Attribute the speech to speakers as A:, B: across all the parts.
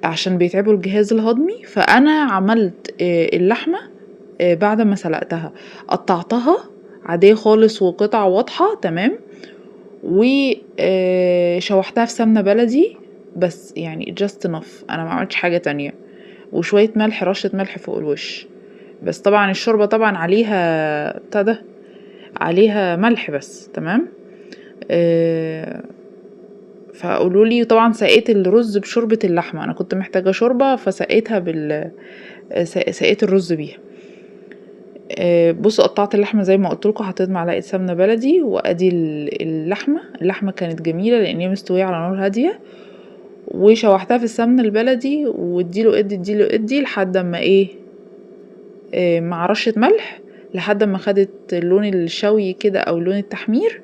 A: عشان بيتعبوا الجهاز الهضمي. فانا عملت اللحمة بعد ما سلقتها قطعتها عادية خالص وقطع واضحة، تمام، وشوحتها في سمنة بلدي بس، يعني just enough، انا ما عملتش حاجة تانية، وشوية ملح، رشة ملح فوق الوش بس. طبعا الشوربة طبعا عليها بتاع ده، عليها ملح بس، تمام. فقولوا لي طبعا سقيت الرز بشوربة اللحمة، انا كنت محتاجة شوربة فسقيتها بال سقيت الرز بيها. بصوا قطعت اللحمة زي ما قلت لكم، حطيت معلقة سمنة بلدي، وادي اللحمة. اللحمة كانت جميلة لان هي مستوية على نار هادية، وشوحتها في السمنة البلدي، واديله ادي اديله ادي لحد اما ايه، مع رشة ملح، لحد ما خدت لون الشوي كده او لون التحمير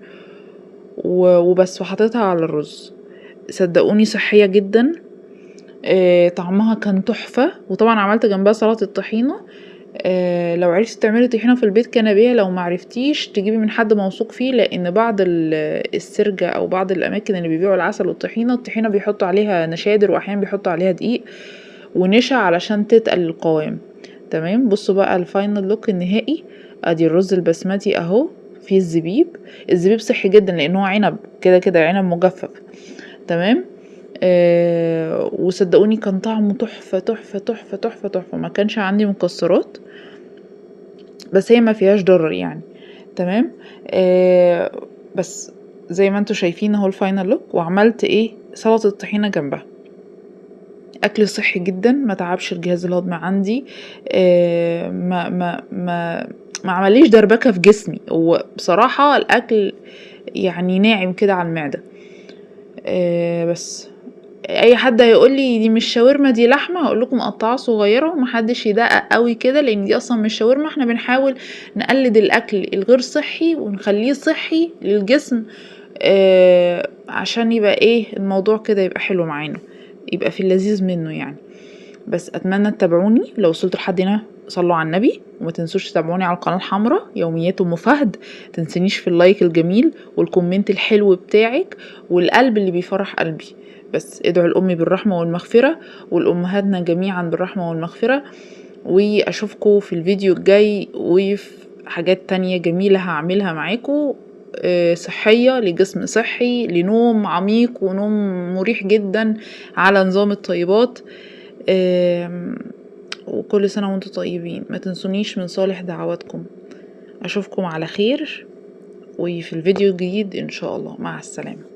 A: وبس، وحطيتها على الرز. صدقوني صحية جدا، طعمها كان تحفة. وطبعا عملت جنبها سلطة طحينة. لو عرفتي تعملي طحينة في البيت كان بيها، لو ما عرفتيش تجيبي من حد موثوق فيه، لان بعض السرجة او بعض الاماكن اللي بيبيعوا العسل والطحينة، الطحينة بيحطوا عليها نشادر، واحيانا بيحطوا عليها دقيق ونشا علشان تتقل القوام، تمام. بصوا بقى ال final look النهائي، ادي الرز البسمتي اهو فيه الزبيب. الزبيب صحي جدا لان هو عنب كده كده، عنب مجفف، تمام. وصدقوني كان طعمه تحفة تحفة تحفة تحفة تحفة. ما كانش عندي مكسرات، بس هي ما فيهاش ضرر يعني، تمام. بس زي ما انتوا شايفين اهو ال final look. وعملت ايه، سلطة الطحينة جنبها. اكل صحي جدا، ما تعبش الجهاز الهضمي عندي، ما ما ما ما عمليش دربكة في جسمي. وبصراحة الاكل ناعم كده على المعدة. بس اي حد هيقول لي دي مش شاورما دي لحمه، هقول لكم قطعه صغيرة ومحدش يدقق قوي كده، لان دي اصلا مش شاورما. احنا بنحاول نقلد الاكل الغير صحي ونخليه صحي للجسم، عشان يبقى ايه الموضوع كده، يبقى حلو معانا، يبقى في اللذيذ منه يعني. بس اتمنى تتابعوني، لو وصلتوا لحد هنا صلوا على النبي، وما تنسوش تتابعوني على القناة الحمراء يوميات ام فهد. تنسونيش في ال like الجميل وال comment الحلو بتاعك والقلب اللي بيفرح قلبي. بس ادعوا لامي بالرحمة والمغفرة، ولامهاتنا جميعا بالرحمة والمغفرة. واشوفكم في الفيديو الجاي وفي حاجات تانية جميلة هعملها معاكم، صحية لجسم صحي، لنوم عميق ونوم مريح جدا على نظام الطيبات. وكل سنة وانتم طيبين. ما تنسونيش من صالح دعواتكم. اشوفكم على خير وفي الفيديو الجديد ان شاء الله. مع السلامة.